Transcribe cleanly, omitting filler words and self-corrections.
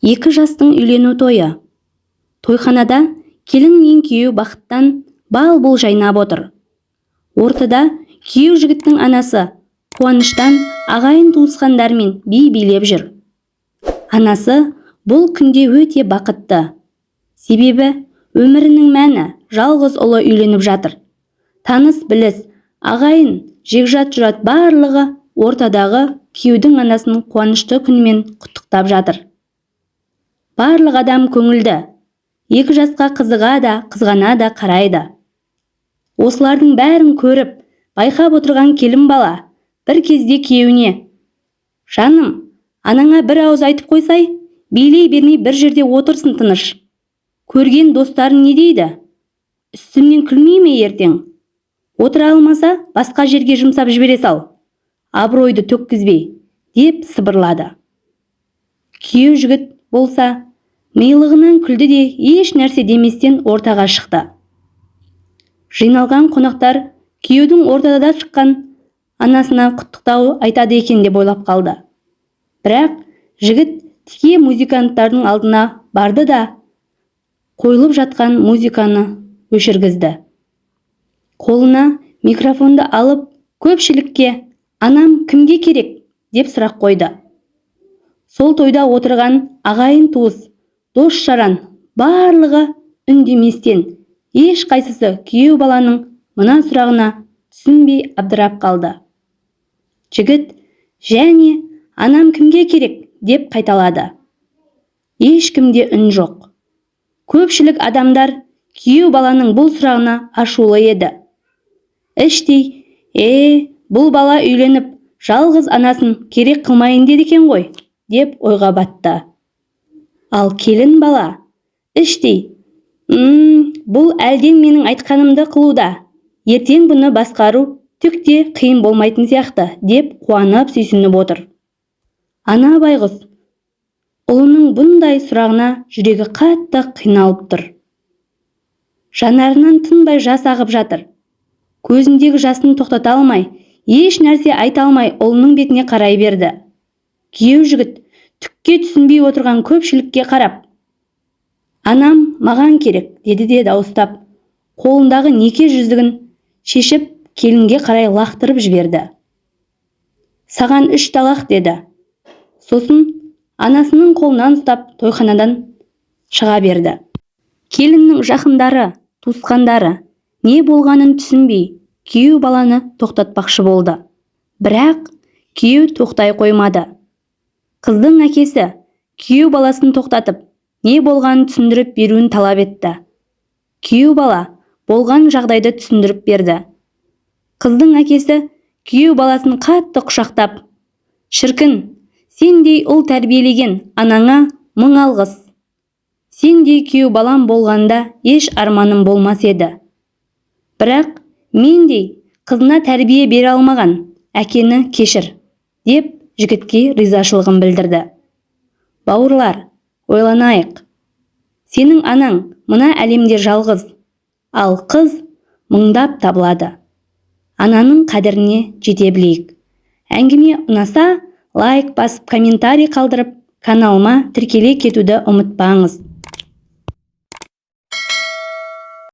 Екі жастың үйлену тойы. Тойханада келін мен күйеу бақыттан бал-бұл жайнап отыр. Ортада күйеу жігіттің анасы қуаныштан ағайын-туысқандарымен би билеп жүр. Анасы бұл күнде өте бақытты. Себебі өмірінің мәні жалғыз ұлы үйленіп жатыр. Таныс-біліс, ағайын, жекжат-жұрат барлығы ортадағы күйеудің анасын қуанышты күнімен құттықтап жатыр. Барлық адам көңілді. Екі жасқа қызыға да, қызғана да қарайды. Осылардың бәрін көріп, байқап отырған келін бала бір кезде күйеуіне: «Жаным, анаңа бір ауыз айтып қойсай, билей бермей бір жерде отырсын тыныш. Көрген достарың не дейді? Үстімнен күлмей ме ертең? Отыра алмаса, басқа жерге жұмсап жібере сал. Абыройды төккізбей», – деп сыбырлады. Күйеу жігіт болса, милығынан күлді де, еш нәрсе деместен ортаға шықты. Жиналған қонақтар күйеудің ортада шыққан анасына құттықтау айтады екен деп ойлап қалды. Бірақ жігіт тіке музыканттардың алдына барды да, қойылып жатқан музыканы өшіргізді. Қолына микрофонды алып, көпшілікке: «Анам кімге керек?» – деп сұрақ қойды. Сол тойда отырған ағайын-туыс, дос-жаран барлығы үндеместен, ешқайсысы күйеу баланың мына сұрағына түсінбей абдырап қалды. Жігіт және: «Анам кімге керек?» – деп қайталады. Ешкімде үн жоқ. Көпшілік адамдар күйеу баланың бұл сұрағына ашулы еді. Іштей: «Е, бұл бала үйленіп, жалғыз анасын керек қылмайын деді екен ғой», – деп ойға батты. Ал келін бала іштей: Бұл әлден менің айтқанымды қылуда. Ертең бұны басқару түк те қиын болмайтын сияқты», – деп қуанып сүйсініп отыр. Ана байғұс ұлының бұндай сұрағына жүрегі қатты қиналып тұр. Жанарынан тынбай жас ағып жатыр. Көзіндегі жасын тоқтата алмай, еш нәрсе айта алмай ұлының бетіне қарай берді. Күйеу жігіт түкке түсінбей отырған көпшілікке қарап: «Анам маған керек», – деді де дауыстап, қолындағы неке жүзігін шешіп, келінге қарай лақтырып жіберді. «Саған үш талақ», – деді. Сосын анасының қолынан ұстап, тойханадан шыға берді. Келіннің жақындары, туысқандары не болғанын түсінбей, күйеу баланы тоқтатпақшы болды. Бірақ күйеу тоқтай қоймады. Қыздың әкесі күйеу баласын тоқтатып, не болғанын түсіндіріп беруін талап етті. Күйеу бала болған жағдайды түсіндіріп берді. Қыздың әкесі күйеу баласын қатты құшақтап: «Шіркін, сендей ұл тәрбиелеген анаңа мың алғыс. Сендей күйеу балам болғанда еш арманым болмас еді. Бірақ мендей қызына тәрбие бере алмаған әкені кешір», – деп жігітке ризашылығын білдірді. Бауырлар, ойланайық. Сенің анаң мына әлемде жалғыз, ал қыз мыңдап табылады. Ананың қадіріне жете білейік. Әңгіме ұнаса, лайк басып, комментарий қалдырып, каналыма тіркеле кетуді ұмытпаңыз.